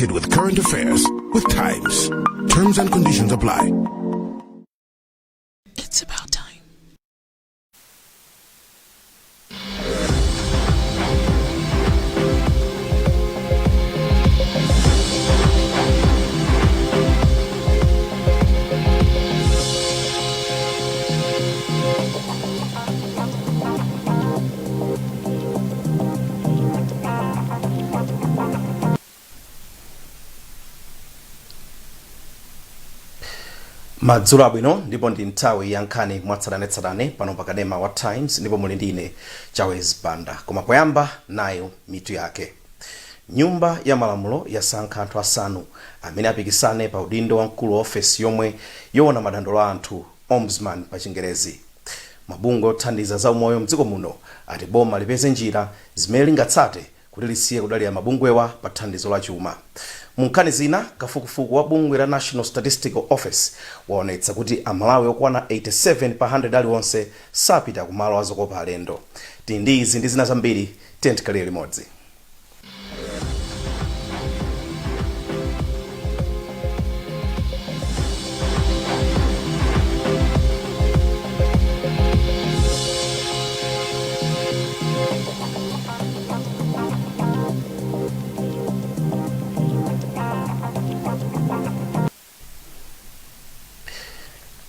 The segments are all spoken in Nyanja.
With current affairs with Times. Terms and conditions apply. It's about time. Madzulo abwino, ndipo ndi nthawi ya nkhani mwatsatanetsatane pano pakanema wa Times, ndipo muli ndine Chawez Banda. Koma poyamba, nayo mitu yake. Nyumba ya Malamulo yasankha anthu asanu amene apikisane pa udindo wa mkulu wa ofesi yomwe yoona madandaulo a anthu, Ombudsman pa Chingerezi. Mabungwe othandiza zaumoyo mdziko muno ati boma lipeze njira zimene lingatsate kuti lisiye kudalira mabungwewa pa thandizo la chuma. Mu nkhani zina, kafukufuku wa bungwe la National Statistical Office waonetsa kuti Amalawi okwana 87 pa 100 aliwonse sapita kumalo azokopa alendo. Tili ndi izi ndi zina zambiri, tiye tikhalire limodzi.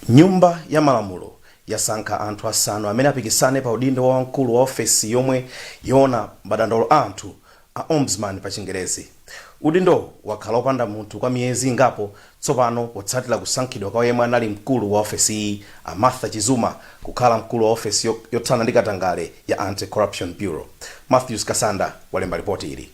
Nyumba ya Malamulo yasankha anthu asanu amene apikisane pa udindo wa wamkulu wa ofesi yomwe yoona madandaulo a anthu, a Ombudsman pa Chingerezi. Udindowu wakhala opanda munthu kwa miyezi ingapo tsopano potsatira kusankhidwa kwa yemwe anali mkulu wa ofesiyi, a Martha Chizuma, kukhala mkulu wa ofesi yothana ndi katangale ya Anti-Corruption Bureau. Matthews Kasanda walemba ripoti ili.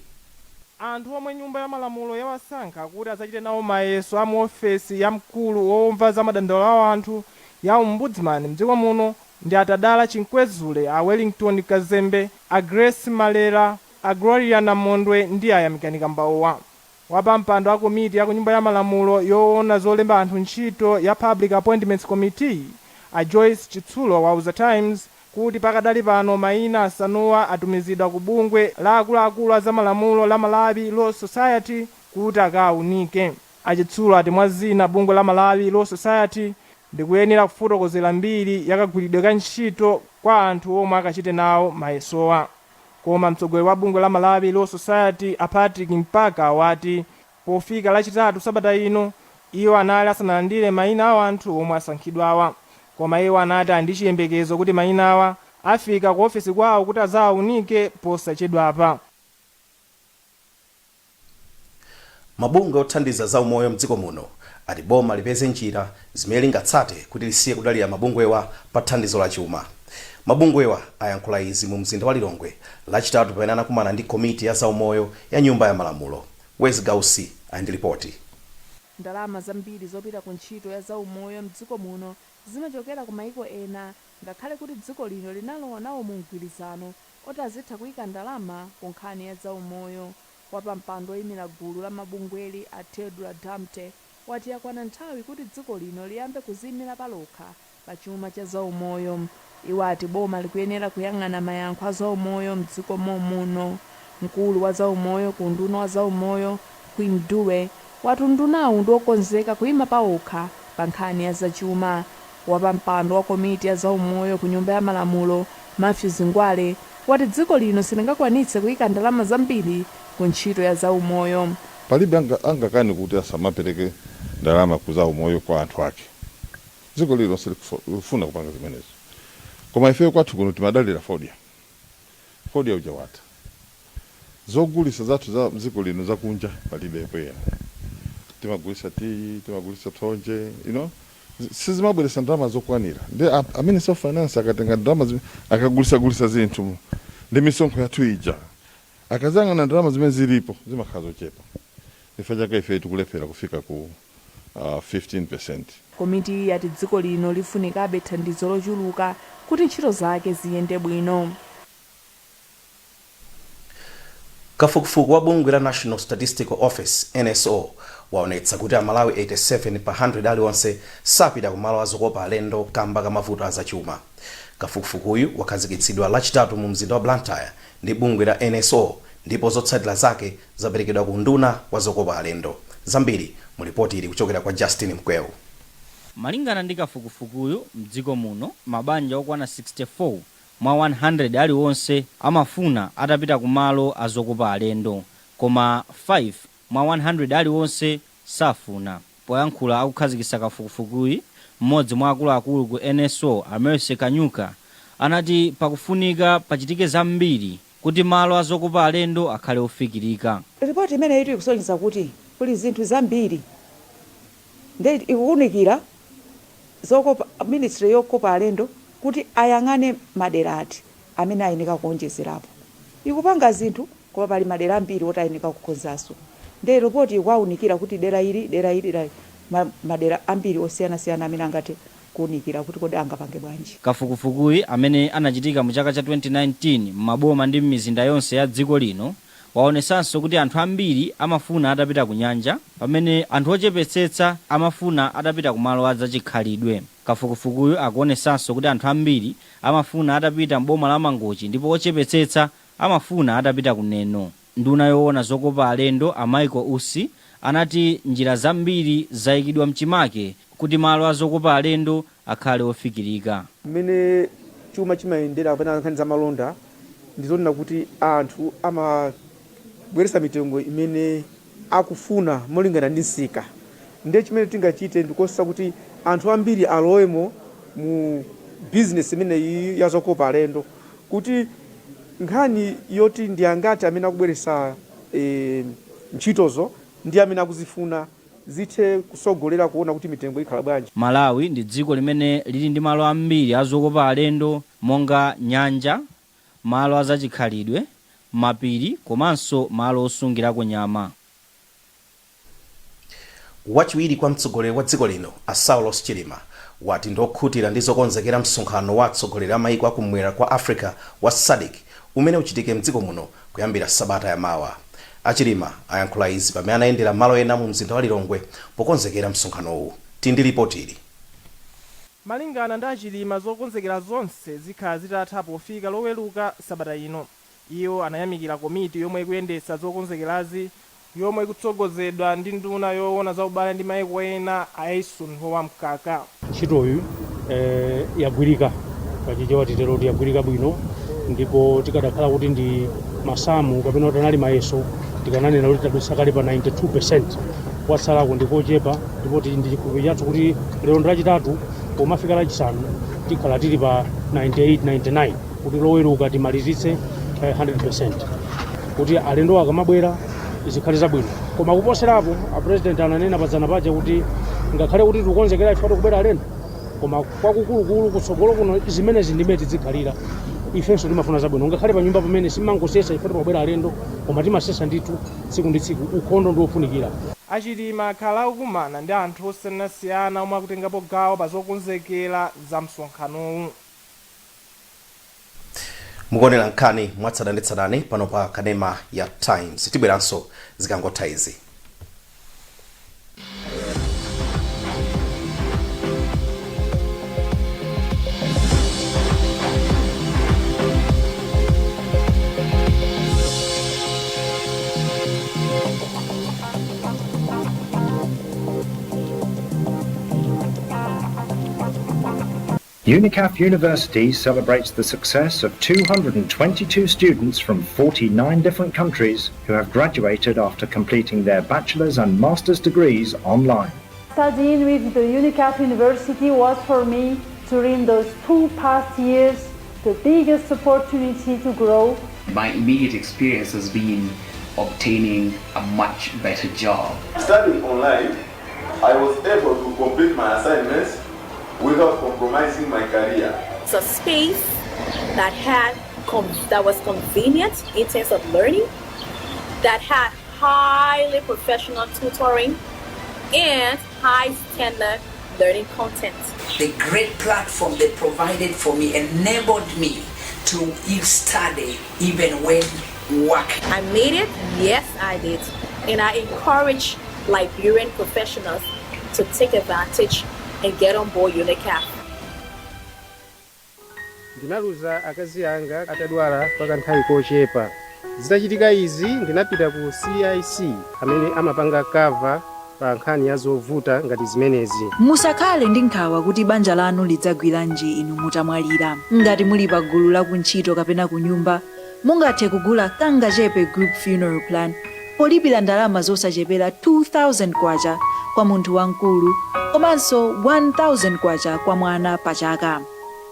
Anthu omwe Nyumba ya Malamulo yawasankha kuti adzachite nawo mayeso a mu ofesi ya mkulu womva za madandaulo a anthu ya Ombudsman mdziko muno ndi a Tadala Chinkwezule, a Wellington Kazembe, a Grace Malera, a Gloria Namondwe ndi a Yamikani Kambauwa. Wapampando a komiti ya ku Nyumba ya Malamulo yoona zolemba anthu ntchito ya Public Appointments Committee, a Joyce Chitsulo, wauza Times kuti pakadali pano mayina asanuwa atumizidwa ku bungwe la akuluakulu a zamalamulo la Malawi Law Society kuti akaunike. Achitsulo ati mwa zina bungwe la Malawi Law Society ndikuyenera kufotokozera mbiri yakagwiridwe ka ntchito kwa anthu omwe akachite nawo mayesowa. Koma mtsogoleri wa bungwe la Malawi Law Society, a Patrick Mpaka, wati pofika Lachitatu sabata ino iwo anali asanalandire mayina a anthu omwe asankhidwawa. Koma iwo anati ali ndi chiyembekezo kuti mayinawa afika ku ofesi kwawo kuti adzawaunike posachedwapa. Mabungwe othandiza zaumoyo mdziko muno ati boma lipeze njira zimene lingatsate kuti lisiye kudalira mabungwewa pa thandizo la chuma. Mabungwewa ayankhula izi mu mzinda wa Lilongwe Lachitatu pamene anakumana ndi komiti ya zaumoyo ya Nyumba ya Malamulo. Wezi Gausi ali ndi ripoti. Ndalama zambiri zopita ku ntchito ya zaumoyo mdziko muno zimachokera ku maiko ena, ngakhale kuti dziko lino linalowa nawo mu mgwirizano oti azitha kuyika ndalama ku nkhani ya zaumoyo. Wapampando oyimira gulu la mabungweli, a Theodore Damte, wati yakwana nthawi kuti dziko lino liyambe kuziyimira palokha pa chuma cha zaumoyo. Iwo ati boma likuyenera kuyang'ana mayankho a zaumoyo mdziko momuno. Mkulu wa zaumoyo ku unduna wa zaumoyo, Queen Dube, wati undunawu ndi wokonzeka kuyima pawokha pa nkhani ya zachuma. Wapampando wa komiti ya zaumoyo ku Nyumba ya Malamulo, Matthews Ngwale, wati dziko lino silingakwanitse kuyika ndalama zambiri ku ntchito ya zaumoyo. Palibe angakane kuti asamapereke ndalama ku zaumoyo kwa anthu ake. Dziko lililonse likufuna kupanga zimenezo, koma ifeyo kwathu kuno timadalira fodya. Fodya uja watha. Zogulisa zathu za mdziko lino zakunja palibepo ena. Timagulisa tiyi, timagulisa thonje, sizimabweresa ndalama zokwanira. Ndi a Minister of Finance akatenga ndalama akagulisagulisa zinthu ndi misonkho yathu ija, akazang'ana ndalama zimene zilipo zimakhala zochepa. Chifukwa chake ife tikulephera kufika ku 15%. Komiti iyi yati dziko lino lifunikabe thandizo lochuluka kuti ntchito zake ziyende bwino. Kafukufuku wa bungwe la National Statistical Office, NSO, waonetsa kuti Amalawi 87 pa 100 aliwonse sapita kumalo azokopa alendo kamba ka mavuto azachuma. Kafukufukuyu wakhazikitsidwa Lachitatu mu mzinda wa Blantyre ndi bungwe la NSO. Ndipo zotsatira zake zaperekedwa ku Unduna wa Zokopa Alendo. Zambiri mu ripoti ili kuchokera kwa Justin Mkwewu. Malingana ndi kafukufukuyu, mdziko muno mabanja okwana 64 mwa 100 aliwonse amafuna atapita kumalo azokopa alendo, koma 5 mwa 100 aliwonse safuna. Poyankhula akukhazikitsa kafukufukuyi, mmodzi mwa akuluakulu ku NSO, a Mercy Kanyuka, anati pakufunika pachitike zambiri kuti malo azokopa alendo akhale ofikirika. Ripoti imeneyi ikusonyeza kuti kuli zinthu zambiri, nde ikuwunikira zokopa, ministry yokopa alendo kuti ayang'ane madera ati amene ayeneka kuonjezerapo. Ikupanga zinthu, koma pali madera ambiri oti ayeneka kukonzanso. Nde ripoti ikuwaunikira kuti dera ili, dera ili, dera ili, madera ambiri osiyanasiyana amene angathe kuwunikira kuti kodi angapange bwanji. Kafukufukuyi, amene anachitika mu chaka cha 2019 m'maboma ndi m'mizinda yonse ya dziko lino, waonesanso kuti anthu ambiri amafuna atapita ku nyanja, pamene anthu ochepetsetsa amafuna atapita kumalo azachikhalidwe. Kafukufukuyu akuonesanso kuti anthu ambiri amafuna atapita m'boma la Mangochi ndipo ochepetsetsa amafuna atapita ku Neno. Nduna yoona zokopa alendo, a Michael Usi, anati njira zambiri zayikidwa mchimake kuti malo azokopa alendo akhale ofikirika. Mmene chuma chimayendera kapena nkhani za malonda, ndizonena kuti anthu amabweretsa mitengo imene akufuna molingana ndi msika. Ndiye chimene tingachite ndikosa kuti anthu ambiri alowemo mu bizinesi imeneyi ya zokopa alendo, kuti nkhani yoti ndi angati amene akubweretsa ntchitozo ndi amene akuzifuna zithe kusogolera kuona kuti mitengo ikhala bwanji. Malawi ndi dziko limene lili ndi malo ambiri azokopa alendo monga nyanja, malo azachikhalidwe, mapiri komanso malo osungirako nyama. Wachiwiri kwa mtsogoleri wa dziko lino, a Saulos Chilima, wati ndiokhutira ndi zokonzekera msonkhano wa atsogoleri a maiko akumwera kwa Africa wa SADC umene uchitike mdziko muno kuyambira sabata yamawa. Achilima ayankhula izi pamene anayendera malo ena mu mzinda wa Lilongwe pokonzekera msonkhanowu. Tindi ripoti ili. Malingana ndi Achilima, zokonzekera zonse zikhala zitatha pofika Loweruka sabata ino. Iwo anayamikira komiti yomwe ikuyendetsa zokonzekerazi, yomwe ikutsogozedwa ndi nduna yoona za ubale ndi maiko ena, a Eisenhower Mkaka. Ntchitoyi yagwirika, pachichewa titero kuti yagwirika bwino, ndipo tikadakhala kuti ndi masamu kapena kuti anali mayeso, tikananena kuti tadutsa kale pa 92. Kwatsalako ndikochepa, ndipo tili ndi chikhulupiriro chathu kuti lero ndi Lachitatu, pomafika Lachisanu tikhala tili pa 98, 99, kuti Loweruka timalizitse 100, kuti alendo akamabwera zikhale zabwino. Koma kuposerapo, a President ananena padzana paja kuti ngakhale kuti tikukonzekera ife tikubwera alendo, koma kwakukulukulu kutsogolo kuno zimenezi ndimene tizikhalira. Ifenso timafuna zabwino. Ngakhale pa nyumba pamene simangosesa ife timabwera alendo, koma timasesa ndithu tsiku ndi tsiku. Ukhondo ndi wofunikira. Achilima akhala akukumana ndi anthu osiyanasiyana omwe akutengapo gawo pa zokonzekera za msonkhanowu. Mukuonera nkhani mwatsatanetsatane pano pa kanema ya Times. Tibweranso zikangotha izi. UNICAF University celebrates the success of 222 students from 49 different countries who have graduated after completing their bachelor's and master's degrees online. Studying with the UNICAF University was for me, during those 2 past years, the biggest opportunity to grow. My immediate experience has been obtaining a much better job. Studying online, I was able to complete my assignments without compromising my career. It's a space that was convenient in terms of learning, that had highly professional tutoring and high standard learning content. The great platform they provided for me enabled me to study even when working. I made it, yes, I did. And I encourage Liberian professionals to take advantage and get on board UNICAF. Ndinaluza akazi anga atadwala kwa kanthawi kochepa. Zitachitika izi, ndinapita ku CIC amene amapanga cover pa nkhani ya zovuta ngati zimenezi. Musakhale ndi nkhawa kuti banja lanu lidzagwiranji inu mutamwalira. Ngati muli pa gulu la kuntchito kapena ku nyumba, mungathe kugula Kangachepe Group Funeral Plan polipira ndalama zosachepera 2000 kwacha kwa munthu wamkulu komanso 1000 kwacha kwa mwana pa chaka,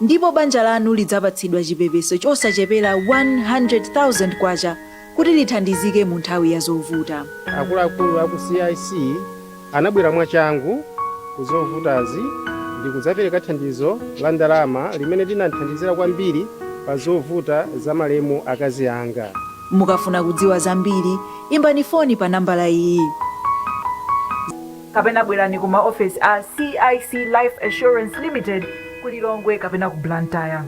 ndipo banja lanu lidzapatsidwa chipepeso chosachepera 100,000 kwacha kuti lithandizike mu nthawi ya zovuta. Akuluakulu aku CIC anabwera mwachangu ku zovutazi ndi kudzapereka thandizo la ndalama limene linandithandizira kwambiri pa zovuta za malemu akazi anga. Mukafuna kudziwa zambiri, imbani foni pa nambala iyi kapena bwerani ku maofesi a CIC Life Assurance Limited ku Lilongwe kapena ku Blantyre.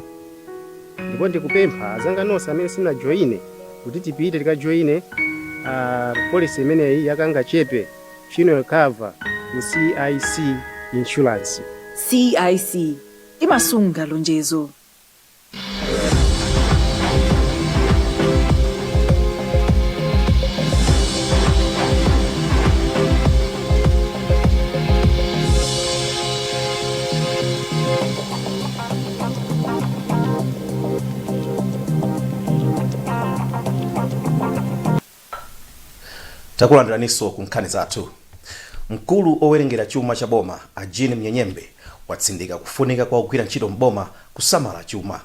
Ndipo ndikupempha azanga nonse amene simunajoyine kuti tipite tikajoyine policy imeneyi ya Kangachepe Funeral Cover ku CIC Insurance. CIC, timasunga lonjezo. Takulandiraninso ku nkhani zathu. Mkulu owerengera chuma cha boma a Jean Mnyenyembe watsindika kufunika kwa kugwira ntchito mboma kusamala chuma.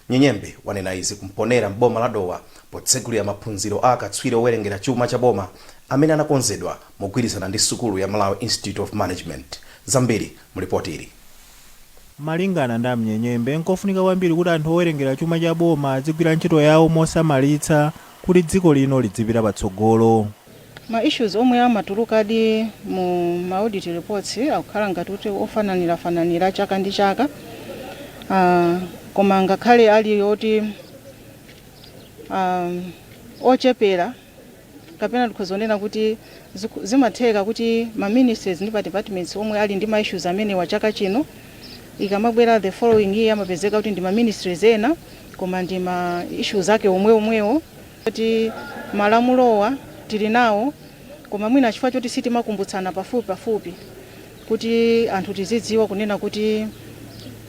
Mnyenyembe wanena izi ku Mponela mboma la Dowa potsegulira maphunziro a akatswiri owerengera chuma cha boma amene anakonzedwa mogwirizana ndi sukulu ya Malawi Institute of Management. Zambiri mu lipoti ili. Malingana ndi a Mnyenyembe, nkofunika kwambiri kuti anthu owerengera chuma cha boma adzigwira ntchito yawo mosamalitsa kuti dziko lino lidzipita patsogolo. Ma issues omwe amatulukadi mu ma audit reports akukhala ngati kuti ofananirafananira chaka ndi chaka, koma ngakhale ali oti ochepera kapena tikhoza kunena kuti zimatheka kuti ma ministries ndi ma departments omwe ali ndi ma issues amenewa chaka chino, ikamabwera the following year amapezeka kuti ndi ma ministries ena koma ndi ma issues ake omweomwewo. Kuti malamulowa tili nawo, koma mwina chifukwa choti sitimakumbutsana pafupi pafupi kuti anthu tizidziwa kunena kuti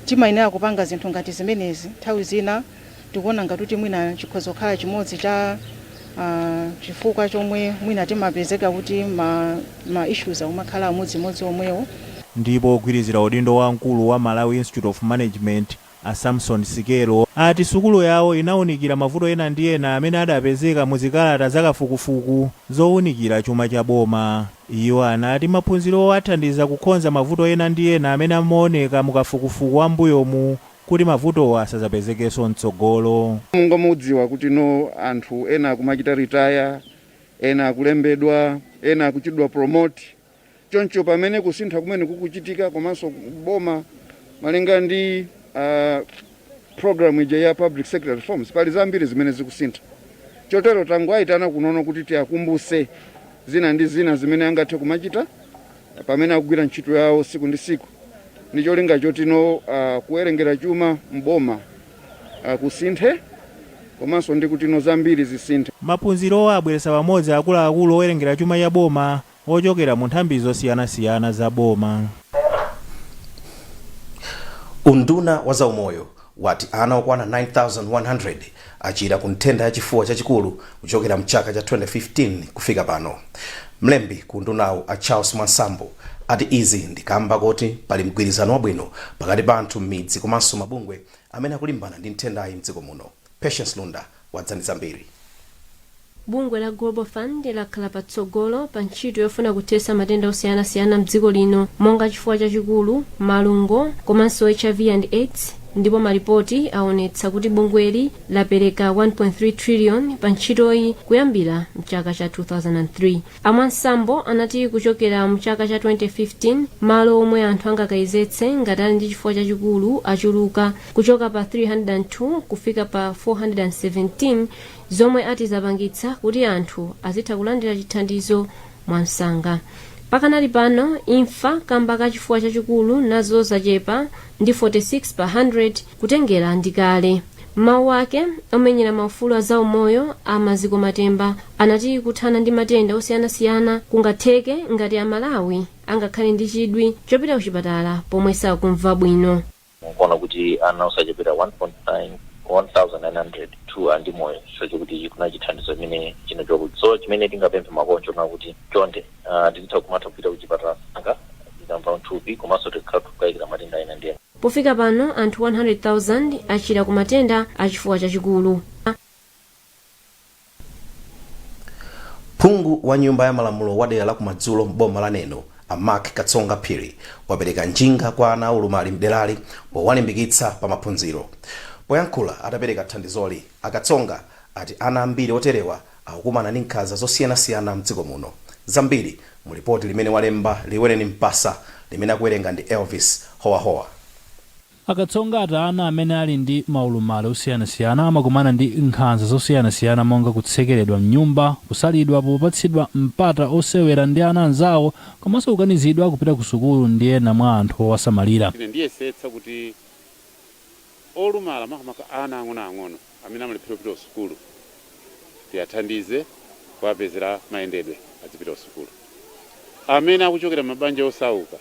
timayenera kupanga zinthu ngati zimenezi, nthawi zina tikuona ngati kuti mwina chikhoza kukhala chimodzi cha chifukwa chomwe mwina timapezeka kuti ma issues akumakhala amodzimodzi omwewo. Ndipo ogwirizira udindo wa mkulu wa Malawi Institute of Management a Samson Sikelo ati sukulu yawo inawunikira mavuto ena ndi ena amene adapezeka mu zikalata za kafukufuku zowunikira chuma cha boma. Iwo anati maphunzirowo athandiza kukonza mavuto ena ndi ena amene amaoneka mu kafukufuku wa m'mbuyomu kuti mavutowo asazapezekenso mtsogolo. Monga mudziwa kuti no anthu ena akumachita retire, ena akulembedwa, ena akuchitidwa promote. Choncho pamene kusintha kumene kukuchitika komanso boma malinga ndi program ija ya public sector reforms, pali zambiri zimene zikusintha. Chotero tangoayitana kunono kuti tiakumbuse zina ndi zina zimene angathe kumachita pamene akugwira ntchito yawo siku ndi siku, ndi cholinga chotino kuwerengera chuma mboma kusinthe komanso ndi kutino zambiri zisinthe. Maphunzirowa abweretsa pamodzi akuluakulu owerengera chuma cha boma ochokera mu nthambi zosiyanasiyana za boma. Unduna wa zaumoyo wati ana okwana 9100 achira ku nthenda ya chifuwa chachikulu kuchokera mchaka cha 2015 kufika pano. Mlembi ku undunawu a Charles Mwansambo ati izi ndi kamba koti pali mgwirizano wabwino pakati pa anthu m'midzi komanso mabungwe amene akulimbana ndi nthendayi mdziko muno. Patience Lunda wadza ndi zambiri. Bungwe la Global Fund lakhala patsogolo pa ntchito yofuna kuthetsa matenda osiyanasiyana mdziko lino monga chifuwa chachikulu, malungo komanso HIV and AIDS, ndipo malipoti aonetsa kuti bungweli lapereka 1.3 trillion pa ntchitoyi kuyambira mchaka cha 2003. A Mwansambo anati kuchokera mchaka cha 2015 malo omwe anthu angakayezetse ngati ali ndi chifuwa chachikulu achuluka kuchoka pa 302 kufika pa 417, zomwe ati zapangitsa kuti anthu azitha kulandira chithandizo mwamsanga. Pakanali pano imfa kamba ka chifuwa chachikulu nazo zachepa ndi 46 pa 100 kutengera ndi kale. Mawu ake omenyera maufulu a zaumoyo a Maziko Matemba anati kuthana ndi matenda osiyanasiyana kungatheke ngati Amalawi angakhale ndi chidwi chopita kuchipatala pomwe sakumva bwino. Mukuona kuti ana osachepera 1.9 1902 ali ndi moyo chifukwa chokuti kuna chithandizo chimene chinachoka. So chimene tingapemphe makolo nchonena kuti chonde, tizitha kumatha kupita kuchipatala sanga tikamva mthupi komanso tikakhala tikukayikira matenda ena ndi ena. Pofika pano anthu 100,000 achira ku matenda achifuwa chachikulu. Phungu wa nyumba ya malamulo wa dera la kumadzulo m'boma la Neno, a Mark Katsonga Phiri, wapereka njinga kwa ana aulumali mderali powalimbikitsa pa maphunziro. Poyankhula atapereka thandizoli, a Katsonga ati ana ambiri oterewa akukumana ndi nkhanza zosiyanasiyana mdziko muno. Zambiri mu lipoti limene walemba Liwereni Mpasa limene akuwerenga ndi Elvis Howahowa. A Katsonga ati ana amene ali ndi maulumali osiyanasiyana amakumana ndi nkhanza zosiyanasiyana monga kutsekeredwa mnyumba, kusalidwa popatsidwa mpata osewera ndi ana anzawo komanso kukanizidwa kupita ku sukulu ndi ena mwa anthu owasamalira. Ine ndiyesetsa kuti olumala, makamaka ana ang'onoang'ono amene amalephera kupita kusukulu, tiyathandize kuwapezera mayendedwe adzipita kusukulu. Amene akuchokera mabanja osauka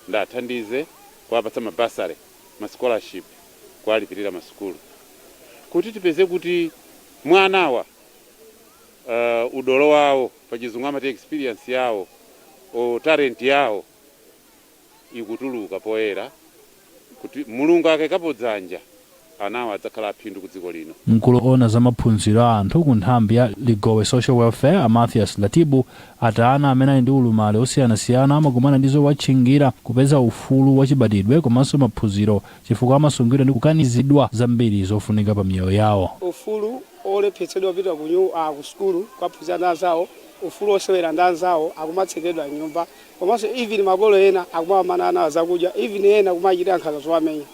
ndathandize kuwapatsa mabursary, ma scholarship, kuwalipirira masukulu, kuti tipeze kuti mwanawa udolo wawo, pachizungu amati experience yawo o talent yawo, ikutuluka poyera, kuti Mulungu akaikapo dzanja anawo adzakhala aphindu ku dziko lino. Mkulu ona za maphunziro a anthu ku nthambi ya Ligowe Social Welfare, a Mathias Latibu, ati ana amene ali ndi ulumali osiyanasiyana amakumana ndi zowatchingira kupeza ufulu wachibadwidwe komanso maphunziro chifukwa amasungidwa ndi kukanizidwa zambiri zofunika pa miyoyo yawo. Ufulu olephetsedwa kupita ku sukulu kukaphunzira ndi anzawo, ufulu osewera ndi anzawo, akumatsekeredwa mnyumba, komanso even makolo ena akumawamana ana zakudya, even ena kumachita nkhanza zowamenya.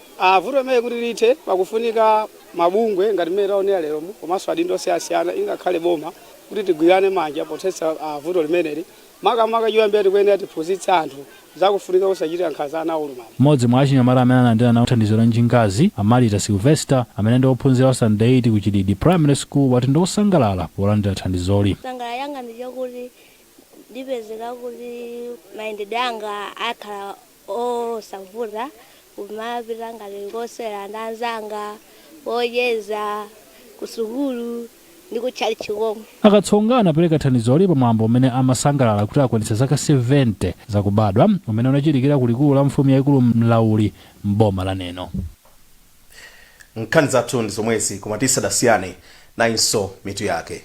Vuto limene kuti lithe pakufunika mabungwe ngati mmene taonera leromu, komanso adindo osiyanasiyana, ingakhale boma, kuti tigwirane manja pothetsa vuto limeneli. Makamaka choyambira tikuyenera tiphunzitse anthu zakufunika kusachitira nkhanza ana aulumali. Mmodzi mwa achinyamata amene analandira nawo thandizo la njingazi, Amalita Sylvester, amene ndi ophunzira wa standard 8 ku Chididi Primary School, wati ndi osangalala polandira thandizoli. Sangalala yanga ndi chokuti ndipezeka kuti mayendedwe anga akhala osavuta, kumapita ngati kosewera ndi anzanga, kocheza, kusukulu ndi kutchalitchi komwe. Akatsonga anapereka thandizoli pamwambo umene amasangalala kuti akwanitsa zaka 70 zakubadwa, umene unachitikira ku likulu la mfumu yayikulu Mlauli m'boma la Neno. Nkhani zathu ndi zomwezi, koma tisadasiyane, nayinso mitu yake.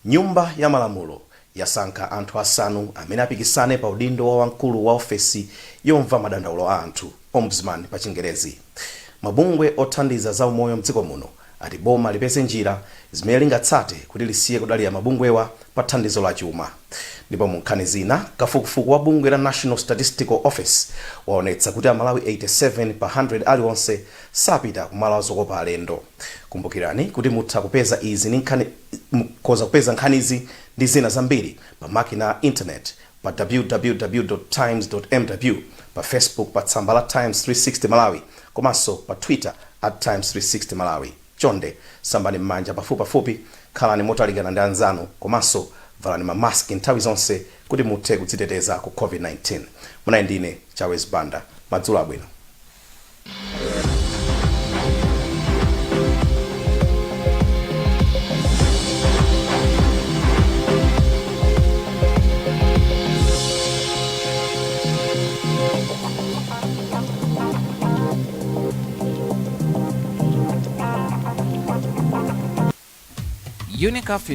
Nyumba ya malamulo yasankha anthu asanu amene apikisane pa udindo wa wamkulu wa ofesi yomva madandaulo a anthu, ombudsman pa Chingerezi. Mabungwe othandiza za umoyo mdziko muno ati boma lipeze njira zimene lingatsate kuti lisiye kudalira mabungwewa pa thandizo la chuma. Ndipo mu nkhani zina, kafukufuku wa bungwe la National Statistical Office waonetsa kuti Amalawi 87 pa 100 aliwonse sapita kumalo azokopa alendo. Kumbukirani kuti mutha kupeza izi ndi nkhani mukhoza kupeza nkhanizi ndi zina zambiri pa makina a internet pa www times mw, pa Facebook pa tsamba la Times 360 Malawi, komanso pa Twitter at Times 360 Malawi. Chonde sambani m'manja pafupipafupi, khalani motalikana ndi anzanu, komanso valani mamaski nthawi zonse kuti muthe kudziteteza ku COVID-19. Munali ndine Chawez Banda. Madzulo abwino. UNICAF.